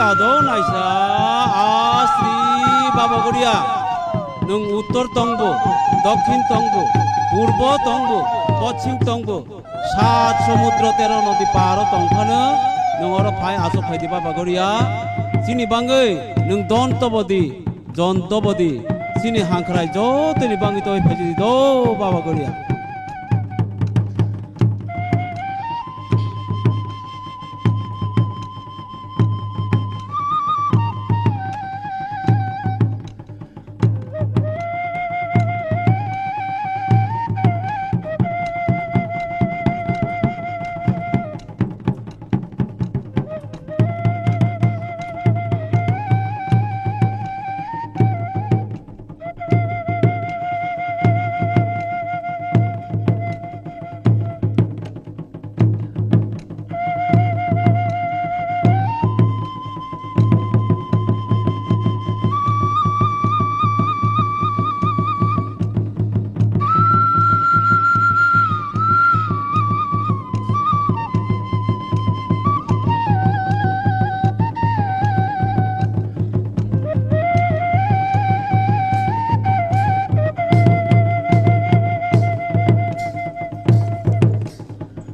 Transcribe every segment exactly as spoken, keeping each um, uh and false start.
Ado naisa, a Sri Baba Goria, nwng uttor tongbo, dokhin tongbo, purbo tongbo, poschim tongbo, sat somudro tero nodi paro tongphano, nwng oro phai asok phaidi Baba Goria, chini bangwi nwng don tobodi, jon tobodi, chini hangkhrai jotoni bangwi toi phaidi do Baba Goria.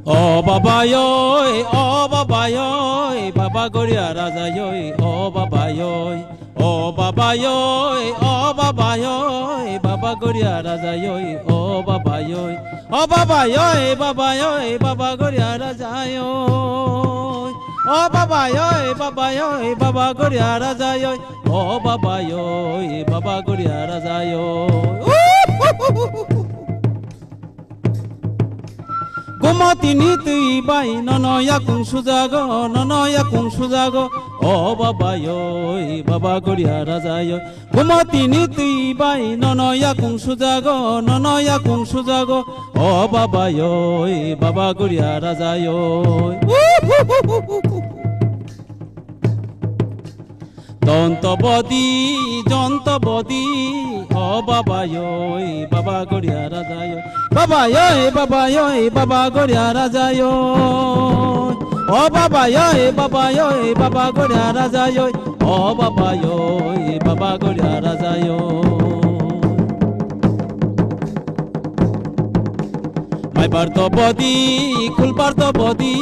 O baba yoi, o baba yoi, baba Goria raja yoi, o baba yoi, o baba yoi, o baba yoi, baba Goria raja yoi, o baba yoi, o baba yoi, baba yoi, baba Goria raja yoi, o baba yoi, baba yoi, baba Goria raja yoi, o baba yoi, baba Goria raja yoi. Gumotini twi bai nono yakung sujago, nono yakung sujago, o baba yoi, baba Goria raja yoi. Gumotini twi bai nono yakung sujago, nono yakung sujago, o baba yoi, baba Goria raja yoi. Donto bodi, jonto bodi, o baba yoi, baba Goria raja yoi. Baba yoi, baba yoi, baba Goria raja yoi. O baba yoi, baba yoi, baba Goria raja yoi. O baba yoi, baba Goria raja yoi. Maibar to bodi, khulbar to bodi,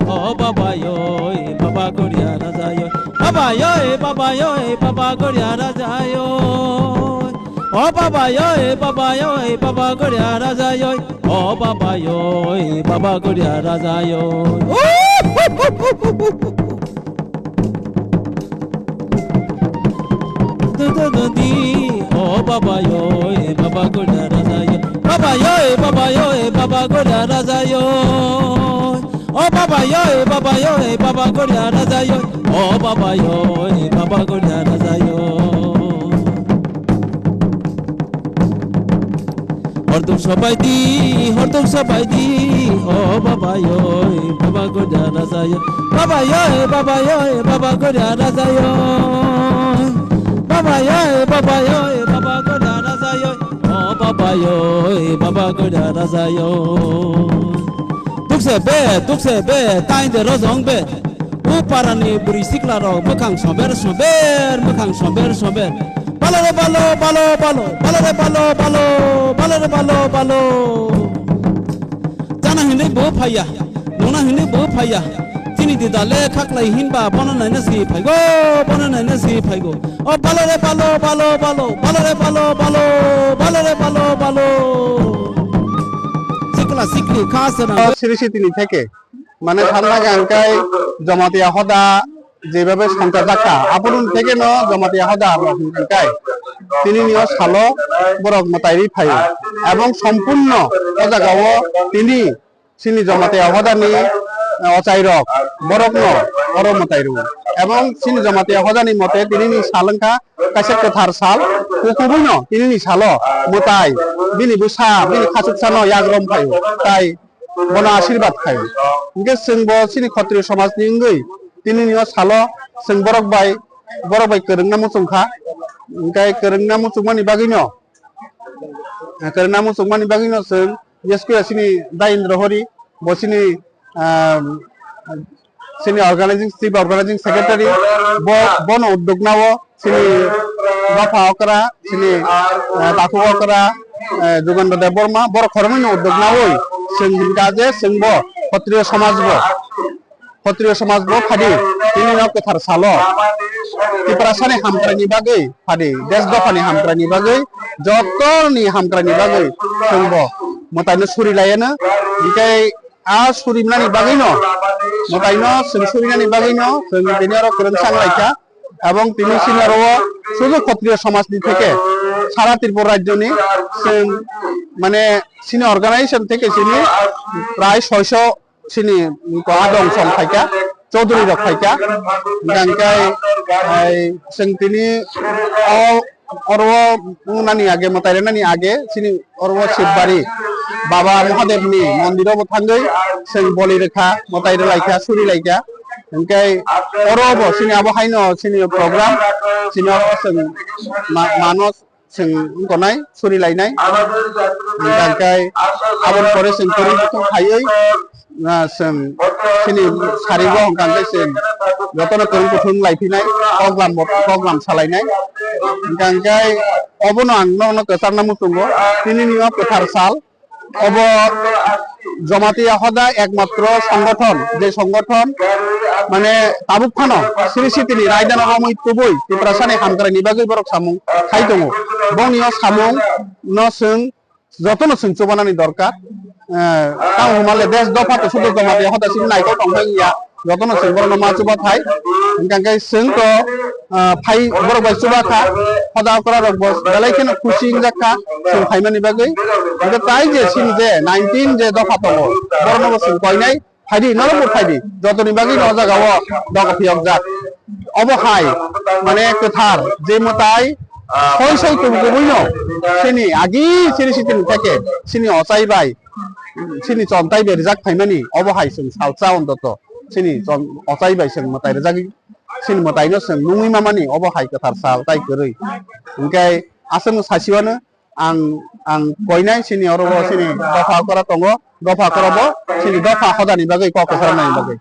o baba yoi, baba Goria raja yoi. Baba yoi, baba yoi, baba Goria raja yoi. O baba yoi, baba yoi, baba Goria raja yoi. O baba yoi, baba Goria raja yoi. Dududi, o baba yoi, baba Goria raja yoi. Baba yoi, baba yoi, baba Goria raja yoi. O baba yoi, baba yoi, baba Goria raja yoi. O baba yoi, baba Goria raja yoi. Hortum sobaidi, hortum sobaidi, o baba yoi, baba Goria raja yoi. Baba yoi, baba yoi, baba Goria raja yoi. Baba yoi, baba yoi, baba Goria raja yoi. O baba yoi, baba Goria raja yoi. Dukse be, dukse be, tainde rojong be. O parani bwrwi sikla rok mwkhang somber somber, mwkhang somber somber. Balo re balo, balo, balo, balo re balo, balo, balo re balo, balo. Chana hinwi bo phaiya, nungna hinwi bo phaiya. Chini dida le khaklai hinba bono naina si phaigo, bono naina si phaigo. O balo re balo, balo, balo, balo re balo, balo, balo re balo, balo. Sikla sikli kha sena. Siri sitini theke. Mane thangnai hwnkhe Jamatia hoda jebabe sancha jakha, aboni thekeno Jamatia hoda rok hwnkhe tini nio salo borok mwtai ri phaio, ebong sompurno o jagao tini chini Jamatia hodani, eh, ochai rok borokno oro mwtai rwo, ebong chini Jamatia hodani mote tini ni sal wngkha kaisa kwthar sal, kukubuino tini ni salo mwtai bini bwsa bini khachuksa no yagrom phaio, tai bono asirbat khai. Hingke chwng bo chini Khatriyo somaj ni wngwi tini ni o salo chwng borok bai, borok bai kwrwngna muchung kha. Hingke kwrwngna muchungmani bagwi no, kwrwngna muchungmani bagwi no chwng S Q chini Dayendra Hori, bo chini, ah, chini organizing, chief organizing secretary, bo, bono uddog nao, chini dopha okra, chini, eh, takhuk okra, eh, Jugandra Debbarma, borok khoroknwino uddog naui, chwng hinkha je chwngbo khotriyo somajbo, khotriyo somajbo phadi, tinino kwthar salo, Tiprasani hamkraini bagwi phadi, desh dophani hamkraini bagwi, jotoni hamkraini bagwi chwngbo mwtaino suri laiano, hinkhe a suri mwnani bagwino, mwtaino chwng surinani bagwino chwng tini oro kwrwng chang laikha, ebong tini chini oro o sudu khotriyo somajni theke sara Tripura rajyoni chwng mane chini organization theke chini prai soiso chini adong song phaikha, chaudhuri rok phaikha, hingkha hingkhe ai chwng tini o oro o wngnani age, mwtai rwnani age, chini oro o Shivbari Baba Mahadevni mondiro bo thangwi chwng boli rwkha, mwtai rwlaikha, suri laikha. Hingkhe oro bo chini abo haino chini program, chini oro chwng ma-, mano chwng wngkonai, suri lainai. Hingkhe aboni pore chwng kwrwng buthung phaiwi, ah, chwng chini sarigo hwnkha hwnkhe chwng jotono kwrwng buthung lai phinai, program bo, program salainai. Hingkha hwnkhe obono ang nokno kwcharna muchungo, tinini o kwthar sal, obo Jamatia Hoda ekmatro songothon, je songothon mane tabuk phano Sri Sitini raidano romwi tubui Tiprasani hamkraini bagwi borok samung khai tongo. Bongni o samung no chwng jotono chwng chubanani dorkar. Eh, tamo hwnmale desh dopha to sudu Jamatia Hoda simi naikol tongthai wngya. Jotono chwng borokno ma chuba thai. Hingkha hingkhe chwng to, ah, phai borok bai chuba kha. Hoda okra rok bo belai kheno khusi wngjak kha chwng phaimani bagwi. Hingkhe tai je chini je nineteen je dopha tongo, borokno bo chwng koinai, phaidi, norok bo phaidi. Jotoni bagwi no o jaga o doga phiyokjak. Obo hai mane kwthar je mwtai soi soi kubui kubui no chini agi chini sitini theke chini ochai bai, chini chontai bai rijak phaimani, obo hai chwng salsa ontoto. Chini chon-, ochai bai chwng mwtai rijagwi, chini mwtaino chwng nungwi mamani, obo hai kwthar sal tai kwrwi. Hingkhe aswkno sasiwano ang, ang koinai chini oro bo chini dopha okra tongo, dopha okra bo chini dopha hodani bagwi kok kwchar nani bagwi.